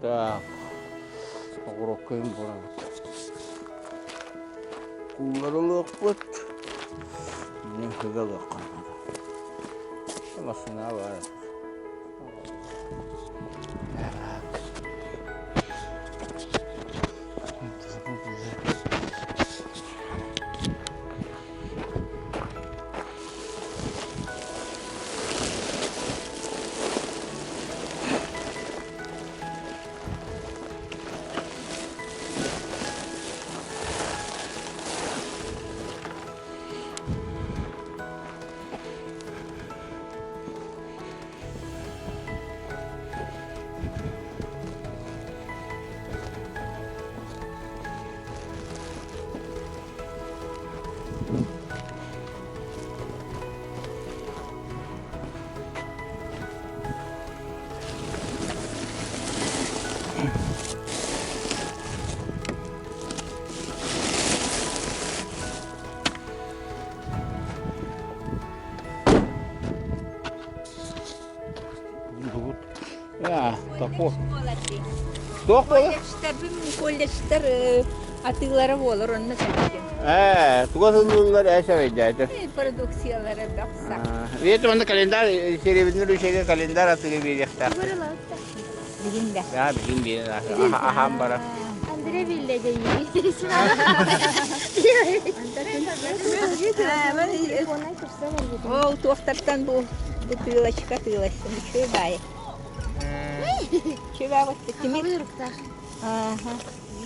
Так, оҕуруокка барабыт. Кууллары ылыахпыт. Мин сыга ылыахха наада. Массыына баар. Так. Топор. Туох буолар? Колледжтар атыылара буолар онно кэлбитим. Ээ, туга сыллыыллар ээ сэрэйдээтэ. Продукциялара тахса. Видите, онно календарь, серебряный ручейга календарь атыыга биэриэхтээх. Билин да. Да, билин биэрин аһаан барар. Андрей биллэ Ол туохтартан бу бутылочка тыыластым үчүгэй баайы. Үчүгэй Тимир.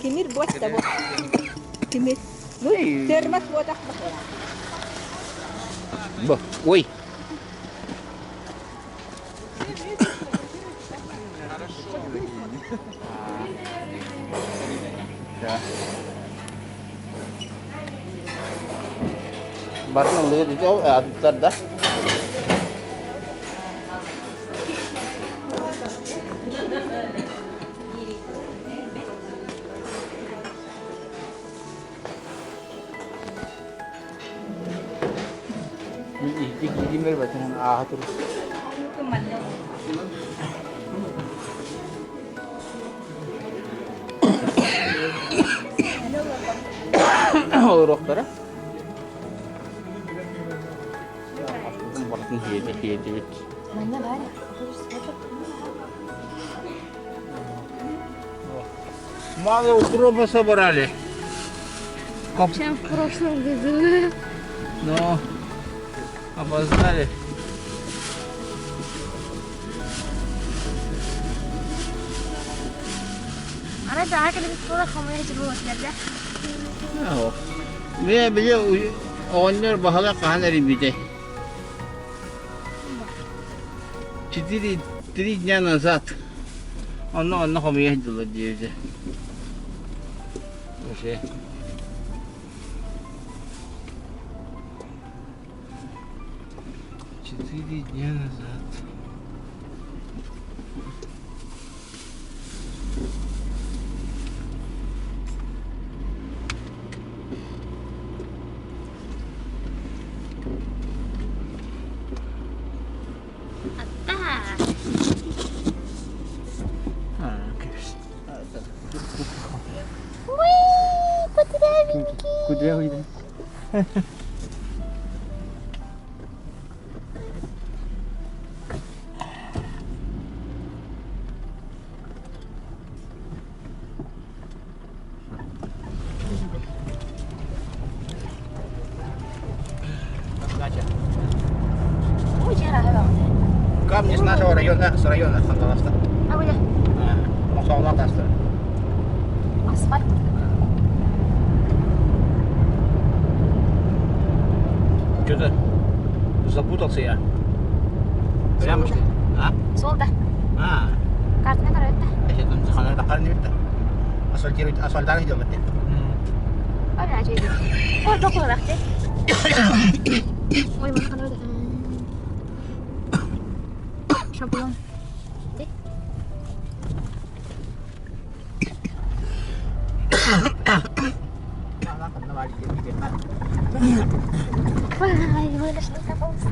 Тимир буотта бу. Тимир. Ну, термос буотах Бу. Ой. Барытын ыллыгы атыттар да. Икки киирим эрбэтинэн ааһа тур. Олоруохтара. Барытын хиэтибит. Манна бар. Мало укропа собрали. Чем в прошлом году. Но опоздали. Ана daha kelebek буола хомуйа дьыбылаттарда. Мен били оҕонньор баһыла хаһан эрийбитэй? Четыре три дня назад. Онно онно хомуйа сылдьаллар диэбитэ. Вообще. 4 дня назад. Атта. А, конечно. Уй, кудрявенький. Кудрявый, да? Камни с нашего района, с района Ханталаста. А вы Мосолатастыр. асфальт. Что-то запутался я. Прямо что? А? Солда. А, Картына карайта. я там хана тақар не битті. Асфальтировать, асфальтар идем битті. Ой, ажайды. Ой, тоқылақ те. Ой, мына қандай Шаблон. Те. Ой, вырашли капусту.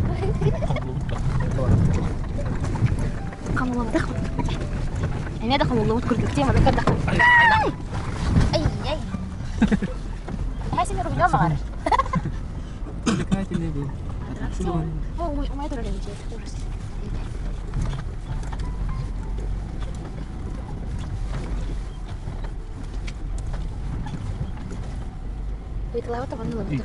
Камылабыдах. Эмиэ да хомуллубут курдук теманы көрдөххө. Ай-яй. Эһэ син рулем аҕар. Умай турар эбит ужас. Ыйтылаабыт табан ылабыт.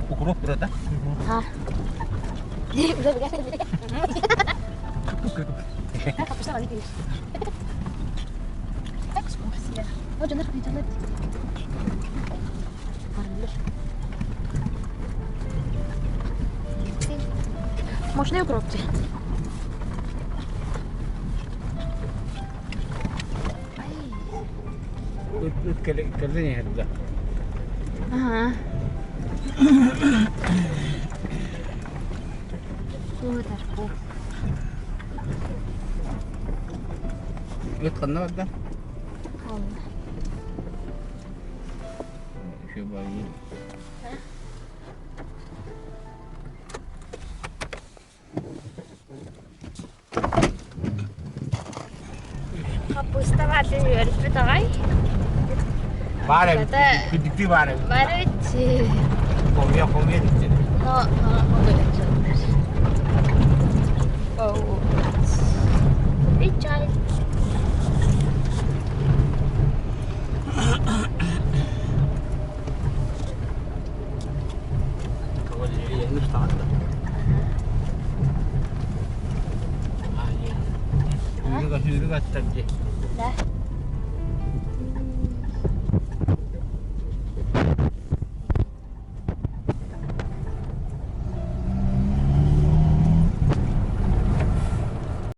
Укроп турата. Экскурсия. О, дьоннор дьоннор. Барылар. Мощные укропцы. Ыт кэлэн иһэр да. Ага. Суутарку. Ыт ханна барда? Ханна. Еще байы. Хаппыста баатын үөрүппүт аҕай. Баар эбит. Күндүктүү баар эбит. Баар эбит. Хомуйа хомуйа диттин. Но, но, но, И чай. Сүүрүк аттар дии. Да.